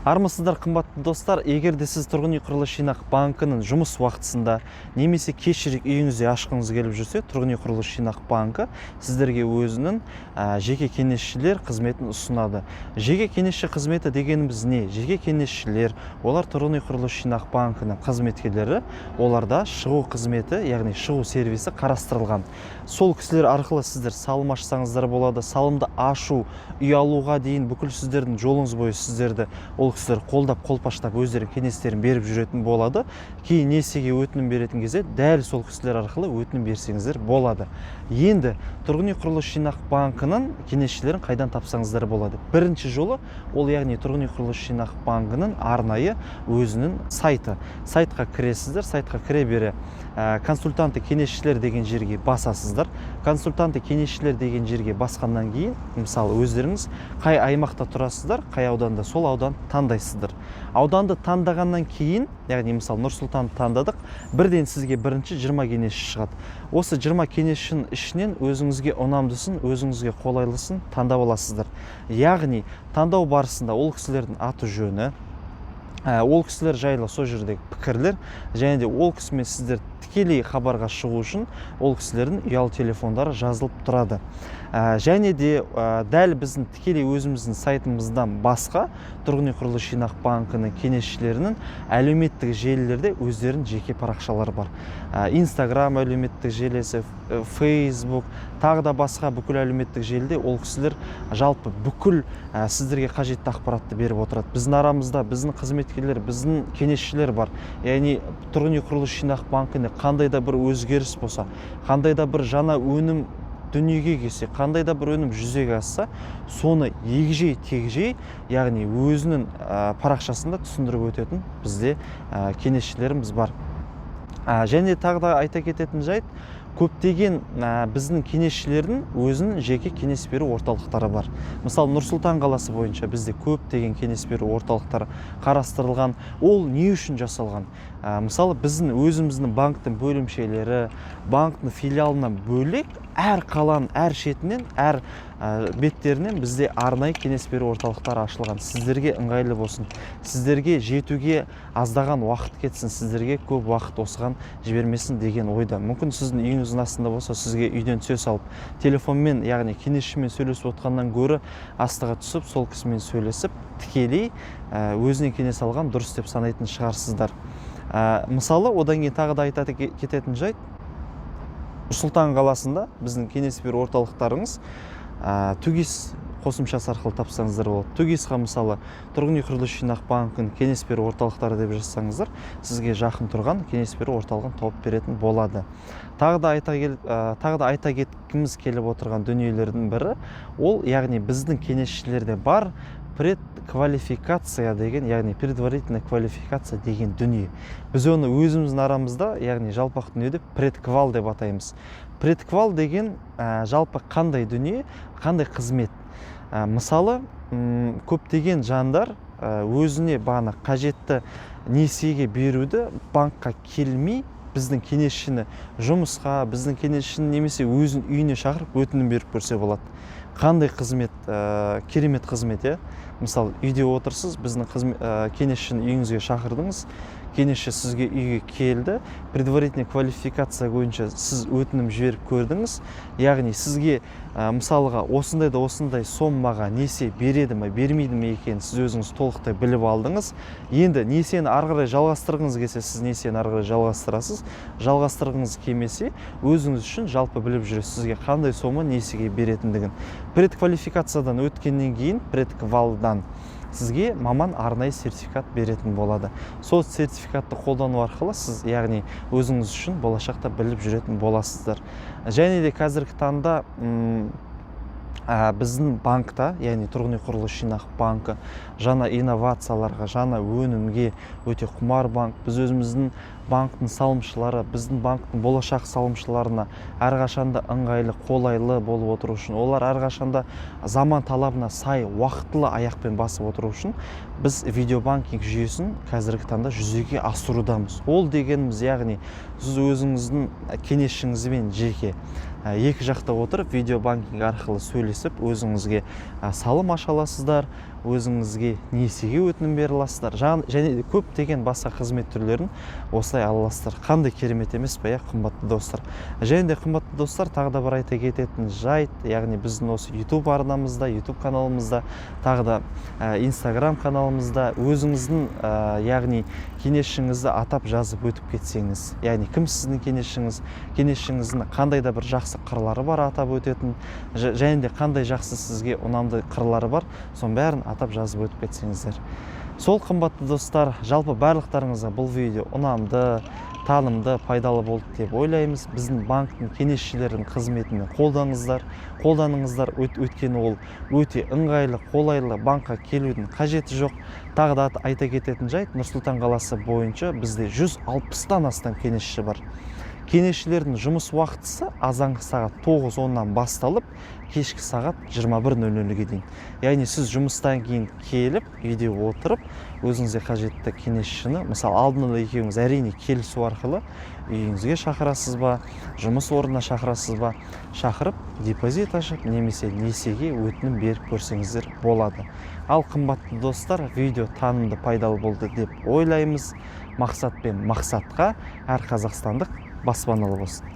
Армысыздар, қымбатты достар! Егер де сіз Тұрғын үй құрылыс жинақ банкінің жұмыс уақытысында немесе кешірек үйіңізде ашқыңыз келіп жүрсе, Тұрғын үй құрылыс жинақ банкі сіздерге өзінің жеке кеңесшілер қызметін ұсынады. Жеке кеңесші қызметі дегеніміз не? Жеке кеңесшілер — олар Тұрғын үй құрылыс жинақ банкінің қызметкерлері. Оларда шығу қызметі, яғни шығу сервисі қарастырылған. Сол кісілер арқылы сіздер салым ашсаңыздар болады. Салымды ашу, үй алуға дейін бүкіл сіздердің жолыңыз бойы сіздерді ол кісілер қолдап, қолпаштап, өздері кеңестерін беріп жүретін болады. Кейін несиеге өтінім беретін кезде дәл сол кісілер арқылы өтінім берсеңіздер болады. Енді Тұрғын үй құрылыс жинақ банкінің кеңесшілерін қайдан тапсаңыздар болады? Бірінші жолы ол, яғни Тұрғын үй құрылыс жинақ банкінің арнайы өзінің сайты. Сайтқа кіресіздер. Сайтқа кіре бере «Консультанты, кеңесшілер» деген жерге басасыздар. «Консультанты, кеңесшілер» деген жерге басқаннан кейін, мысалы, өздеріңіз қай аймақта тұрасыздар, қай ауданда, сол ауданды таңдайсыздар. Ауданды таңдағаннан кейін, яғни, мысалы, Нұр Сұлтанды таңдадық, бірден сізге бірінші 20 кеңесші шығады. Осы 20 кеңесшінің ішінен өзіңізге ұнамдысын, өзіңізге қолайлысын таңдап аласыздар. Яғни таңдау барысында ол кісілердің аты жөні, ол кісілер жайлы сол жердегі пікірлер және де ол кісімен сіздер тікелей хабарға шығу үшін ол кісілердің ұялы телефондары жазылып тұрады. Және де дәл біздің тікелей өзіміздің сайтымыздан басқа Тұрғын үй құрылыс жинақ банкінің кеңесшілерінің әлеуметтік желілерде өздерінің жеке парақшалары бар. Инстаграм әлеуметтік желісі, Фейсбук, тағы да басқа бүкіл әлеуметтік желіде ол кісілер жалпы бүкіл сіздерге қажетті ақпаратты беріп отырады. Біздің арамызда біздің қызметкерлер, біздің кеңесшілер бар. Яғни Тұрғын үй құрылыс жинақ банкінде қандай да бір өзгеріс болса, қандай да бір жаңа өнім дүниеге келсе, қандай да бір өнім жүзеге асса, соны егжей тегжей, яғни өзінің парақшасында түсіндіріп өтетін бізде кеңесшілеріміз бар. Және тағы да айта кететін жайт: көптеген біздің кеңесшілердің өзінің жеке кеңес беру орталықтары бар. Мысалы, Нұр Сұлтан қаласы бойынша бізде көптеген кеңес беру орталықтары қарастырылған. Ол не үшін жасалған? Мысалы, біздің өзіміздің банктің бөлімшелері, банктің филиалынан бөлек, әр қаланың әр шетінен, әр беттерінен бізде арнайы кеңес беру орталықтары ашылған. Сіздерге ыңғайлы болсын, сіздерге жетуге аздаған уақыт кетсін, сіздерге көп уақыт осыған жібермесін деген ойда. Мүмкін, сіздің үйіңіздің астында болса, сізге үйден түсе салып телефонмен, яғни кеңесшімен сөйлесіп отқаннан гөрі, астыға түсіп, сол кісімен сөйлесіп, тікелей өзінен кеңес алған дұрыс деп санайтын шығарсыздар. Мысалы, одан кейін тағы да айта кететін жайт: Нұр Сұлтан қаласында біздің кеңес беру орталықтарыңыз 2ГИС қосымшасы арқылы тапсаңыздар болады. 2ГИС-қа, мысалы, «Тұрғын үй құрылыс жинақ банкінің кеңес беру орталықтары» деп жазсаңыздар, сізге жақын тұрған кеңес беру орталығын тауып беретін болады. Тағы да айта кеткіміз келіп отырған дүниелердің бірі ол, яғни біздің кеңесшілерде бар предквалификация деген, яғни предварительная квалификация деген дүние. Біз оны өзіміздің арамызда, яғни жалпақ дүниеде предквал деп атаймыз. Предквал деген жалпы қандай дүние, қандай қызмет? Мысалы, көптеген жандар өзіне бағана қажетті несиеге беруді банкқа келмей, біздің кеңесшіні жұмысқа, біздің кеңесшіні немесе өзін үйіне шақырып, өтінім беріп көрсе болады. Қандай қызмет, керемет қызмет, иә? Мысалы, үйде отырсыз, біздің кеңесшіні үйіңізге шақырдыңыз, кеңесші сізге үйге келді, предварительный квалификация бойынша сіз өтінім жіберіп көрдіңіз. Яғни сізге мысалға, осындай да осындай сомаға несие береді ме, бермейді ме екенін сіз өзіңіз толықтай біліп алдыңыз. Енді несиені ары қарай жалғастырғыңыз келсе, сіз несиені ары қарай жалғастырасыз. Жалғастырғыңыз келмесе, өзіңіз үшін жалпы біліп жүресіз сізге қандай сома несиеге беретіндігін. Предквалификациядан өткеннен кейін, предквалдан, сізге маман арнайы сертификат беретін болады. Сол сертификатты қолдану арқылы сіз, яғни өзіңіз үшін болашақта біліп жүретін боласыздар. Және де қазіргі таңда біздің банкта, яғни Тұрғын үй құрылыс жинақ банкі жаңа инновацияларға, жаңа өнімге өте құмар банк. Біз өзіміздің Банктің салымшылары, біздің банктің болашақ салымшыларына әрқашанда ыңғайлы, қолайлы болып отыру үшін, олар әрқашанда заман талабына сай уақытылы аяқпен басып отыру үшін біз видеобанкинг жүйесін қазіргі таңда жүзеге асырудамыз. Ол дегеніміз, яғни сіз өзіңіздің кеңесшіңізбен жеке екі жақта отырып, видеобанкинг арқылы сөйлесіп, өзіңізге салым аша аласыздар, өзіңізге несиеге өтінім бере аласыздар және де көптеген басқа қызмет түрлерін осылай ала аласыздар. Қандай керемет емес пе, иә, қымбатты достар? Және де, қымбатты достар, тағы да бір айта кететін жайт, яғни біздің осы YouTube арнамызда, YouTube каналымызда, тағы да Instagram каналымызда өзіңіздің яғни кеңесшіңізді атап жазып өтіп кетсеңіз, яғни кім сіздің кеңесшіңіз, кеңесшіңіздің қандай да бір жақсы қырлары бар атап өтетін және де қандай жақсы сізге ұнамды қырлары бар, соның бәрін атап жазып өтіп кетсеңіздер. Сол, қымбатты достар, жалпы барлықтарыңызға бұл видео ұнамды, танымды, пайдалы болды деп ойлаймыз. Біздің банктің кеңесшілерінің қызметін қолданыңыздар, өйткені ол өте ыңғайлы, қолайлы, банкқа келудің қажеті жоқ. Тағы да айта кететін жайт, Нұр-Сұлтан қаласы бойынша бізде 160-тан астам кеңесші бар. Кеңесшілердің жұмыс уақытысы азанғы сағат 9:10-нан басталып, кешкі сағат 21:00-ге дейін. Яғни сіз жұмыстан кейін келіп, үйде отырып, өзіңізге қажетті кеңесшіні, мысалы, алдын ала екеуіңіз, әрине, келісу арқылы үйіңізге шақырасыз ба, жұмыс орнына шақырасыз ба, шақырып, депозит ашып немесе несиеге өтінім беріп көрсеңіздер болады. Ал, қымбатты достар, видео танымды, пайдалы болды деп ойлаймыз. Мақсат пен мақсатқа әр қазақстандық баспаналы болсын.